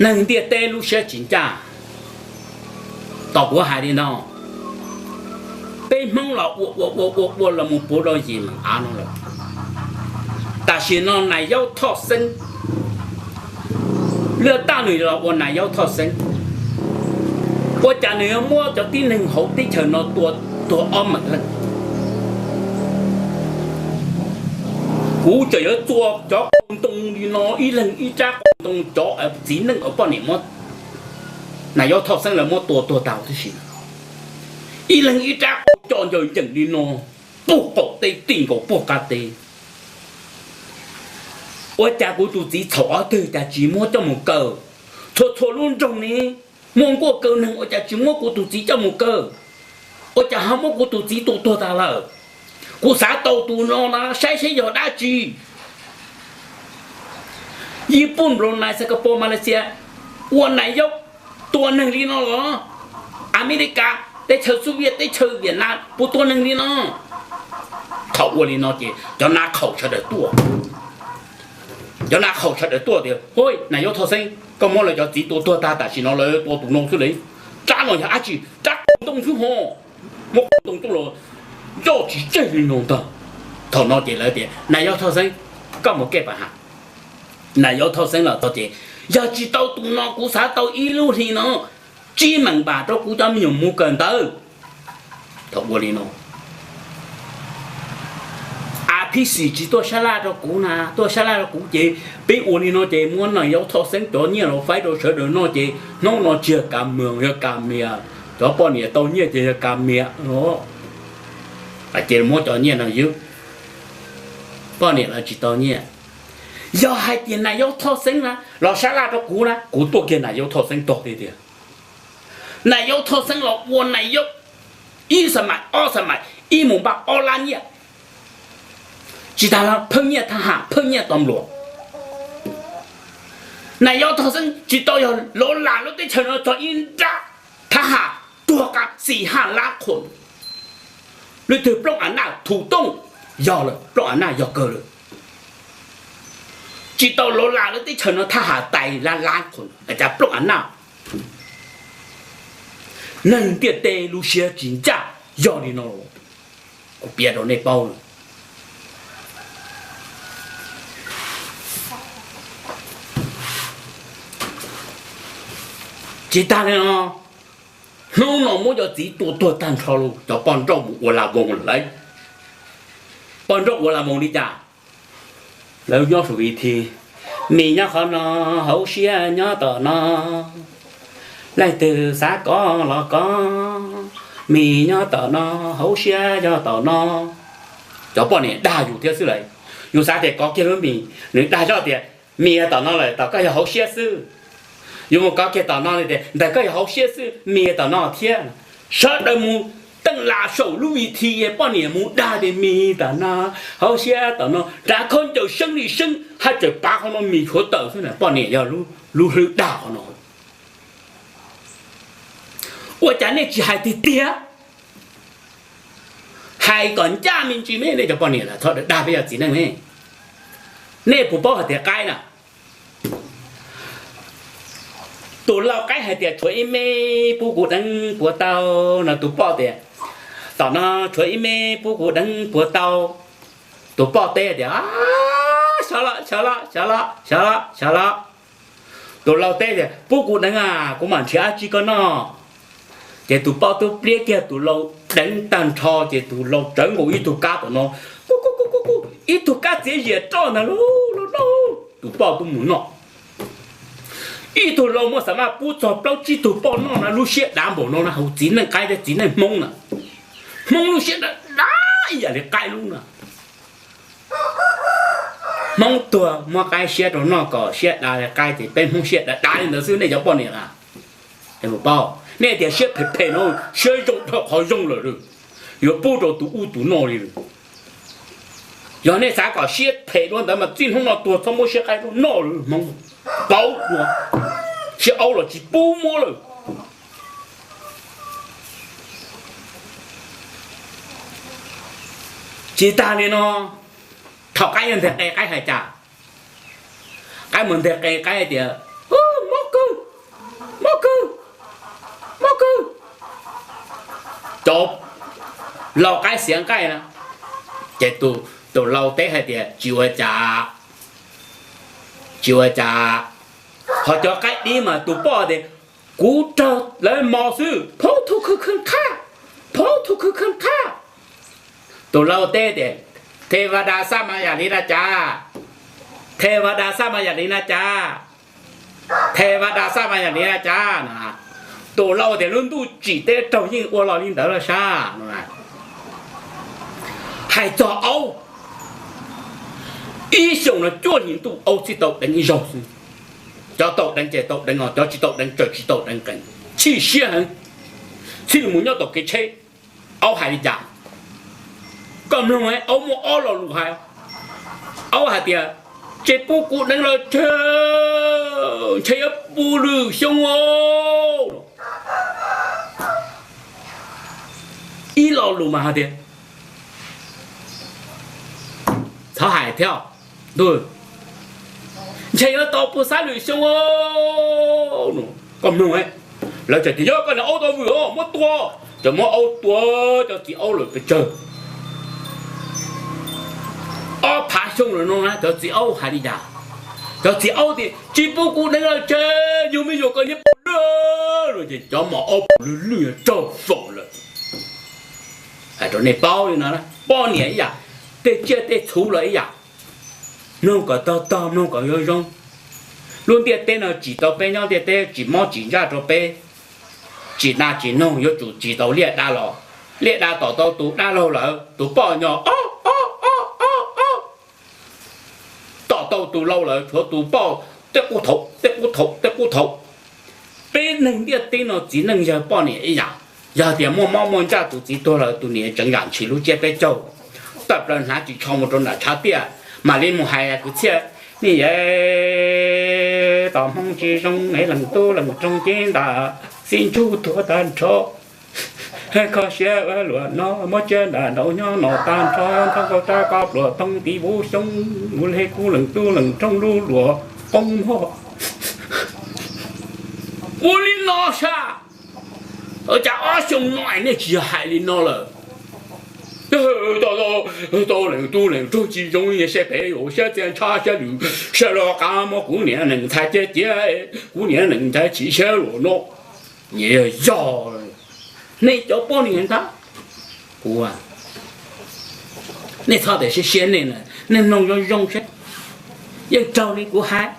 Neeg ntiaj teb lub siab tsis ncaj. Tom kuv hais li no, peb Hmoob los ua ua ua ua ua los mus puv rau yim meem av no lawm, tam sim no Nais Yaub Thoj Xeeb, lwaj taj nws los ua Nais Yaub Thoj Xeeb, ua cas nws yuav muab cov tib neeg hauv teb chaws no tua tuag ob meem leej? Kuv tseem yuav txua cov qau ntoo li no ib leeg ib rab qau ntoo, cov txiv neej uas poj niam muab Nais Yaub Thoj Xeeb lawv muab tua tuag tag tib si, ib leeg ib rab qau co ncaws nceem li no, puag qaum teb tij nkaus puag qab teb. Ua cas kuv tus txiv txhaum ob tug cas tsis muab coj mus kaw? Txhua txhua lub nroog ne, muaj nkuaj kaw neeg ua cas tsis muab kuv tus txiv coj mus kaw? Ua cas ho muab kuv tus txiv tua tuag tag lawm? Kuv xav tau tus no na, saib seb yog dab tsi. Yiv Pum, Nplus, Nais, Xas Kas Pos, Mas Las Xias ua Nais Yaub tua neeg li no los? Amelikas, teb chaws Xub Viaj, teb chaws Viaj Nam puas tua neeg li no? Thaum ua li no ces cov nav khaum sawv daws tuaj. Cov nav khaum sawv daws tuaj tias, Hub, Nais Yaub Thoj Xeeb, koj muab lawv cov txiv tua tuag tag, tam sim no lawv tua tus no xwb li. Rab no yog dab tsi? Rab qau ntoo xwb ho. Muab qau ntoo coj los ncoj tsis tseg li no ntag. Thaum no ces lawv tias, Nais Yaub Thoj Xeeb, koj mus kej pas has. Nais Yaub Thoj Xeeb los txog ces, Yog tsis tau tus no kuv xav tau ib lub hli no tsib meem npas rau kuv cov me nyuam mus kawm ntawv. Thaum ua li no, a phib xis tsis tuaj sab laj rau kuv na, tuaj sab laj rau kuv ces peb ua li no ces muab Nais Yaub Thoj Xeeb cov nyiaj los faib rau sawv daws noj ces hnub no tsis yog kas mws, yog kas mias. Cov poj niam tau nyiaj ces yog kas mias los. Ces muab cov nyiaj no ywg, poj niam los tsis tau nyiaj. Yog hais tias Nais Yaub Thoj Xeeb na los sab laj rau kuv na, kuv tuaj kiag Nais Yaub Thoj Xeeb tog tiag tiag. Nais Yaub Thoj Xeeb los ua Nais Yaub ib xas mais ob xas mais, ib mus npaj ob lab nyiaj. Tsis tas los pheej nyiaj thab ham, pheej nyiaj tos npluas. Nais Yaub Thoj Xeeb tsis tau yog lov lam lub teb chaws no txog ib nrab thab ham tuag qas xis haj lab qhus. Lub twg plooj a naj thu tooj yog lawm, plooj a naj yog kawg lawm. Tsis tau lov lam lub teb chaws no thab ham tais lab lab qhus, cas plooj a naj. Neeg ntiaj teb lub siab tsis ncaj yog li no, kuv piav rau nej paub. Tsis tas li no, hnub no muab cov txiv tua tuag tag nrho lawm, cov poj nrauj mus ua la voos lawm lauj. Poj nrauj ua la voos li cas? Lawv nyob saum vis thi, mis nyob qhov no, hauv siab nyob tom no, leej twg xav kov los kov, mis nyob tom no, hauv siab yog tom no. Cov poj niam dag yus thiab xwb lawm. Yus xav tias kov kiag lub mis, nws dag zoj tias mis tom no lawm, tom koj yog hauv siab xwb. Yus mus kov kiag tom no li tias ntawm koj yog hauv siab xwb, mis tom no thiab. Sawv daws mus teej lam saum lub vis thi, poj niam mus dag tias mis tom no, hauv siab tom no, rov khaub ncaws seeb li seeb, haj tseem pav qhov no mis tshuav tawm xwb na, poj niam yog lub hlwb dag qhov no. Ua cas nej tsis hais tiag tiag? Hais kom ncaj me ntsis me, nej cov poj niam los txhob dag peb cov txiv neej ne. Nej puas paub hais tias qaib na, tus lau qaib hais tias tshuav ib me pub kuv deev puas tau no, tus poj tias tom no tshuav ib me pub kuv deev puas tau. Tus poj teb tias xyov los xyov los xyov los xyov los xyov los. Tus lau teb tias pub kuv deev a, kuv mam nrhiav dab tsi koj noj. Ces tus poj tub pliab kiag tus lau deev tag nrho ces tus lau tsawv nkaus ib tug kab tom no, kuj kuj kuj kuj, ib tug kab txiav zias roj ntag lauj. Tus poj tub mus noj. Ib tug lau muaj xa maj pub txog plaub tsib tug poj noj na, lub siab dav npaum no na, hauv txiv neej qaib thiab txiv neej Hmoob na. Hmoob lub siab dav dav ib yam li qaib lub na. Hmoob tuag muab qaib siab rau noj kom siab dav li qaib, ces peb Hmoob siab dav dav li ntawd xwb nej cov poj niam a. Nej tias siab phem phem no, siab zoo dhau qhov zoo lawm, yuav pub rau tus ub tus no li. Yog nej xav kom siab phem dua ntawd mas txij hnub no tuag txhob muab siab qaib tuaj noj lawm Hmoob. Paub dua, siab aub los tsis pub muab lawm. Tsis tas li no, thaum qaib yuav nteg qe qaib hais cas? Qaib mus nteg qe qaib tias, mob kawg, cov lau qaib xiav nqaij na. Ces tus lau teb hais tias, Tsis ua cas, tsis ua cas. Ho cov qaib dib mas tus poj tias, Kuv raug lawv mos xwb, phob thu khw khw qhab, phob thu khw khw qhab. Tus lau teb tias, Thej Vaj Daj Xab Mas Yam Li Na Cas, Thej Vaj Daj Xab Mas Yam Li Na Cas, Thej Vaj Daj Xab Mas Yam Li Na Cas na. Tus lau tias, Lub ntuj tsim teb raug yeej ua los li ntawd los sab no. Hais txog aub, ib xyoos no cuaj hlis ntuj aub txhij tau deev ib zaug xwb. Cov tau deev ces tau deev os, cov tsis tau deev ces tsis tau deev qees. Chim siab heev, txhij li mus nyob tom kev tsheb. Aub hais li cas? Koj mloog, aub muaj ob lo lus hais. Aub hais tias, Tsis pub kuv deev los tseg, ntshe yuav puv lwm xyoo os. Ib lo lus mas hais tias, Txhob hais thiab, ntshe yuav tau puv xab lwm xyoo. Koj mloog, lawv txawm tias, Yog koj niag aub tau vwm os, muab tua. Ces muab aub tua, cov txiv aub lawm pes tsawg. Ob phav xyoo lawm no na, cov txiv aub hais li cas? Cov txiv aub tias, Tsis pub kuv deev los tseg, yug me nyuam kom niag pom lwj. Ces cov mos aub pom lwj lwj raug foom lawm. Hais rau nej paub li no, poj niam ib yam, tej tsiaj tej txhu los ib yam. Mloog kom tog tog, mloog kom zoo zoo. Lub ntiaj teb no tsim tau peb nyob ntiaj teb, tsim mob tsim ntsaj rau peb, tsim nas tsim noog yuav tsum tsim tau liaj dab los. Liaj dab tom tau tus dab laug lawm, tus poj nyo ob ob ob ob ob, tom tau tus lau lawm tshuav tus poj, tej qub thaum tej qub thaum tej qub thaum. Peb neeg ntiaj teb no txiv neej yawg poj niam ib yam, yog tias muaj mob muaj ntsaj tus txiv tuag lawm tus niam tseem yam ntshis lub tsiab peb caug, tawm plaws hnav ris tsho mus rau nram tshav tiaj, mam li mus hais kwv txhiaj, nej yawm, tom hmoob tsis zoo es leej tub leej roog cev ntawm xib ntsug tuag tag nrho. Kho siab ua luam no muab tsiab nram nraud nyob no tag nrho, nrho nkaus rab koj pluas thoob ti vuv xyoob, mus le kuv leej tub leej roog lub luam poob mog. Ua li no sas, cas ob xyoo no nej tsis yog hais li no lawm? Tau leej tub leej roog tsis zoo, siab phem ua siab txia ntshab siab lwm, siab loj qab muab kuv niam neej ntxhais cia ciav, kuv niam neej ntxhais chim siab luam no. Yog, yog, nej cov poj niam ntag, kuv, nej txhob tias siab siab, nej, nej mloog zoo zoo seb, yeej raug li kuv hais.